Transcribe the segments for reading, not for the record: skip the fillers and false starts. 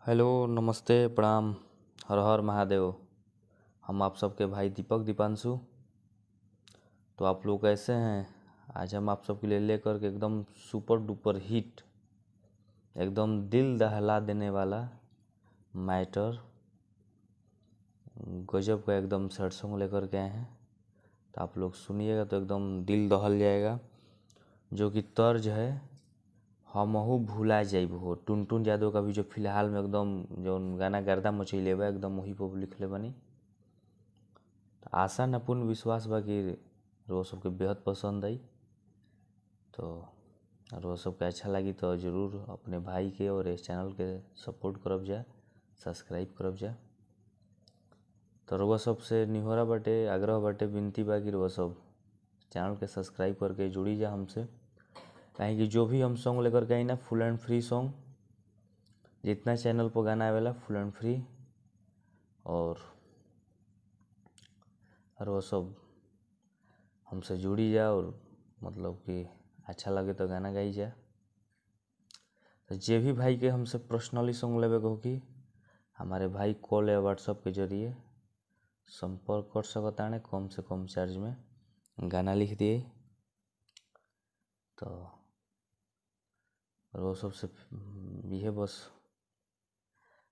Hello नमस्ते प्रणाम हर हर महादेव। हम आप सबके भाई दीपक दीपांशु। तो आप लोग कैसे हैं? आज हम आप सबके लिए लेकर के एकदम सुपर डुपर हिट, एकदम दिल दहला देने वाला मैटर, गजब का एकदम सैड सॉन्ग लेकर के आए हैं। तो आप लोग सुनिएगा तो एकदम दिल दहल जाएगा। जो कि तर्ज है हमहू भुला जाइब हो, टुनटुन यादव का भी जो फिलहाल में एकदम जो गाना गर्दा मचैले बा, एकदम वही पर लिखले बनी। तो आशा न पूर्ण विश्वास बा कि रोज सबके बेहद पसंद आई। तो रोज सबके अच्छा लगी तो ज़रूर अपने भाई के और इस चैनल के सपोर्ट करब जा, सब्सक्राइब करब जा। तो रोज सबसे निहोरा बाटे, आग्रह बाटे, विनती बा कि रोज सब चैनल के सब्सक्राइब करके जुड़ी जा हमसे। काहे कि जो भी हम सॉन्ग लेकर के आई ना, फुल एंड फ्री सॉन्ग, जितना चैनल पर गाना आवेला फुल एंड फ्री। और वो सब हमसे जुड़ी जा और मतलब कि अच्छा लगे तो गाना गाई जा। तो जे भी भाई के हमसे पर्सनली सॉन्ग लेवे के होगी, हमारे भाई कॉल या व्हाट्सअप के जरिए संपर्क कर सकता है। कम से कम चार्ज में गाना लिख दिए। तो रोज सबसे यह बस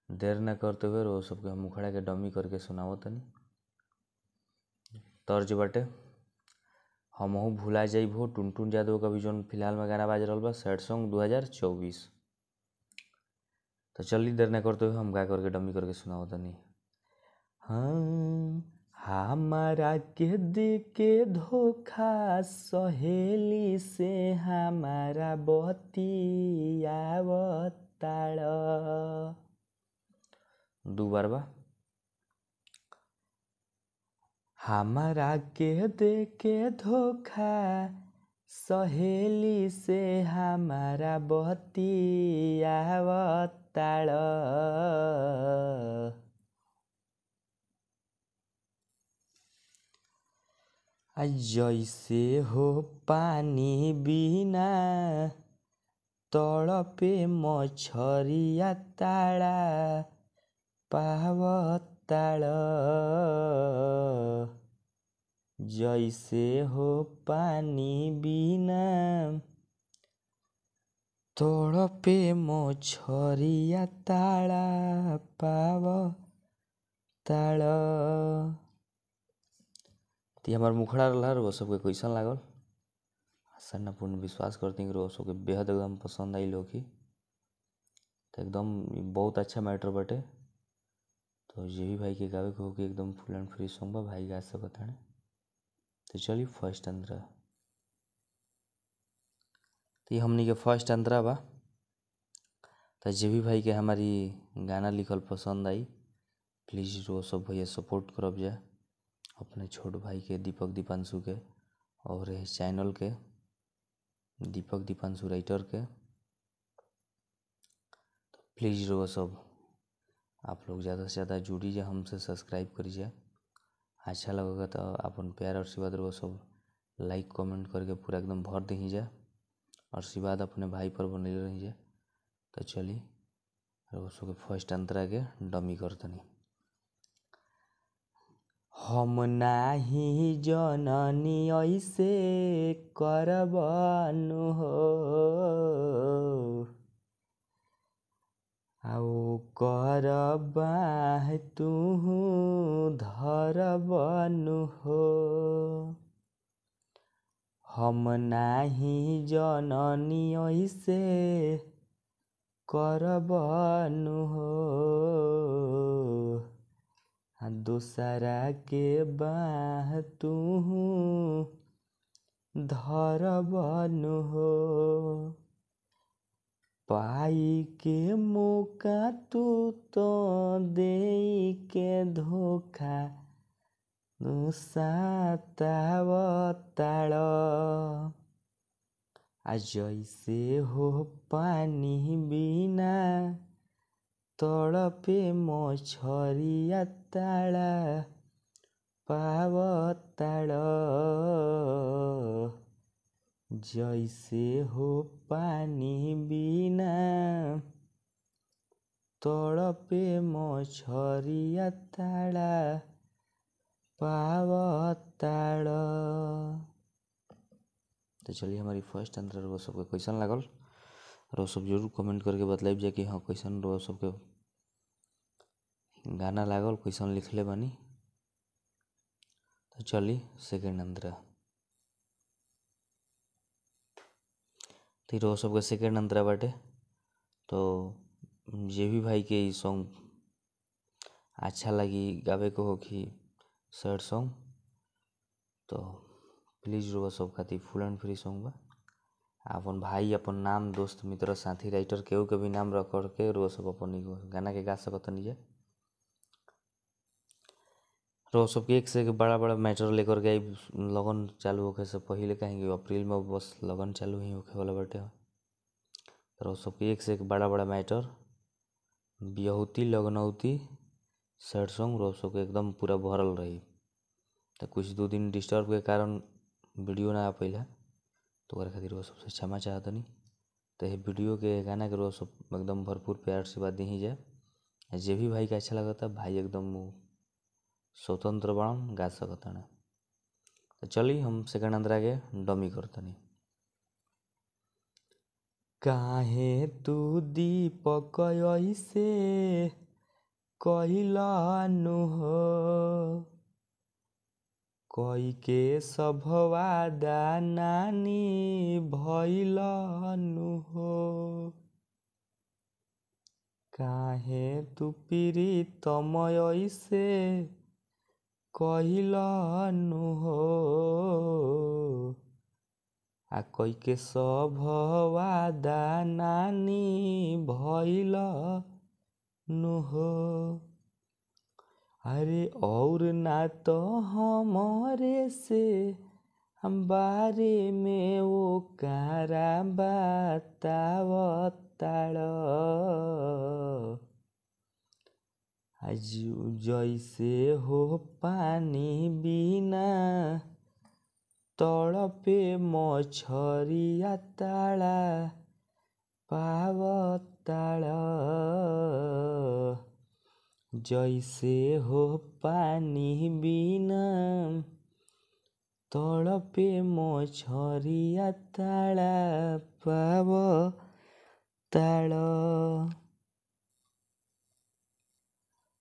देर न करते हुए रोज सबके हम मुखड़ा के डमी करके सुनावो तनी। तर्ज बाटे हमहू भुला जाइब हो, टुनटुन यादव का भी जो फिलहाल में गाना बाज रहा बा, सैड सॉन्ग 2024। तो चलिए देर न करते हुए हम गा करके डमी करके सुनावो तनी। हाँ, हमारा के दे के धोखा सहेली से हमारा बतियावताड़। दो बार बा। हमारा के दे के धोखा सहेली से हमारा बतियावताड़। जैसे हो पानी बिना तड़पे मछरिया ताड़ा पावताड़। जैसे हो पानी बिना तड़पे मछरिया ताड़ा पावताड़। तो हमार मुखड़ा रहा वो सबके कैसन लागल, आशा न पूर्ण विश्वास करती कि सबके बेहद एकदम पसंद आई लोग। तो एकदम बहुत अच्छा मैटर बटे। तो जे भी भाई के गावे के हो कि एकदम फुल एंड फ्री सॉन्ग बा, भाई गा सकत हैं। तो चलिए फर्स्ट अंतरा। तो ये हमनी के फर्स्ट अंतरा बा। तो जे भी भाई के हमारी गाना लिखल पसंद आई, प्लीज़ रो सब भैया सपोर्ट करब जा अपने छोट भाई के दीपक दीपांशु के और इस चैनल के दीपक दीपांशु राइटर के। तो प्लीज़ रो सब आप लोग ज़्यादा से ज़्यादा जुड़ी जा हमसे, सब्सक्राइब करी जा। अच्छा लगेगा तो अपन प्यार और आशीर्वाद रो सब लाइक कमेंट करके पूरा एकदम भर दी जा, आशीर्वाद अपने भाई पर बने रही जा। तो चलिए रो सब फर्स्ट अंतरा के डमी करतनी। हम नाही जननी ऐसे करबनु हो, आओ करबाह तुहु धरबनु हो। हम नाही जननी ऐसे करबनु हो, दूसरा के बाह तुहु धरबनु हो। पाई के मौका तू तो दे के धोखा सातावताड़। आ जैसे हो पानी बिना तड़पे मछरिया ताड़ा पावताड़। जैसे हो पानी बिना तड़पे मछरिया ताड़ा पावताड़। तो चलिए हमारी फर्स्ट अंतरा रउआ सबके कैसन लागल रउआ सब जरूर कमेंट करके बतलाइब जा कि हाँ कैसन रउआ सबके गाना लागल, कैसन लिखले बानी। तो चली सेकेंड अंतरा। तो रउआ सबके सेकेंड अंतरा बाटे। तो जे भी भाई के ई सॉन्ग अच्छा लगी गावे को होखी सैड सॉन्ग, तो प्लीज रउआ सब खातिर फुल एंड फ्री सॉन्ग बा। अपन भाई अपन नाम दोस्त मित्र साथी राइटर केहू के भी नाम रख के रउआ सब अपन गाना के गा सकतनी जा। रउआ सबके एक से एक बड़ा बड़ा मैटर लेकर के लगन चालू होखे से पहले, कहेंगे अप्रैल में बस लगन चालू ही होखे वाला बाटे। रउआ सबके एक से एक बड़ा बड़ा मैटर बियहुती लगनौती सैड सॉन्ग रउआ सबके एकदम पूरा भरल रही। तो कुछ 2 दिन डिस्टर्ब के कारण वीडियो ना आ पैला, तो ओकरा खातिर रउआ सबसे क्षमा चाहतनी। तो ये वीडियो के गाना के रउआ सब एकदम भरपूर प्यार आशीर्वाद दी जाए। जे भी भाई के अच्छा लगता भाई एकदम स्वतंत्र बाड़न गा सकताने। तो चली हम सेकंड अंतरा के डमी करतनी। काहे तू दीपक ऐसे कहिलानु हो, कई के सब वादा नानी भइलानु हो। काहे तू प्रीतम ऐसे कहिलानु हो, आ कई के सब वादा नानी भइलानु हो। अरे और ना तो हमारे से हम बारे में वो कारा बतावताड़, जैसे हो पानी बिना तड़पे मछरिया ताड़ा पावताड़, जैसे हो पानी बिना तड़पे मछरिया ताड़ा पावताड़।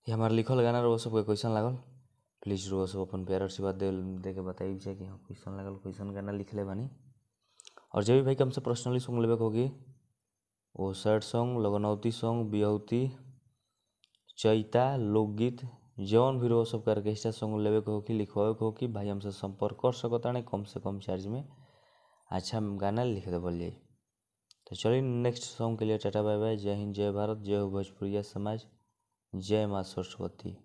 ये हमारा लिखल गाना रउआ सबके कैसन लागल प्लीज रउआ सब अपन प्यार आशीर्वाद दे के बताइब जाए कि हाँ कैसन लागल, कैसन गाना लिखले बानी। और जो भी भाई के हमसे पर्सनली सॉन्ग लेवे के होगी वो सैड सॉन्ग, लगनौती सॉन्ग, बियहुती, चैता, लोकगीत जौन भी रउआ सबके ऑर्केस्ट्रा सॉन्ग लेवे के होखी लिखवावे के होखी भाई हमसे संपर्क कर सकताने। कम से कम चार्ज में अच्छा गाना लिख देवल जाई। तो चलिए नेक्स्ट सॉन्ग के लिए टाटा बाय बाय। जय हिंद, जय भारत, जय हो भोजपुरिया समाज, जय माँ सरस्वती।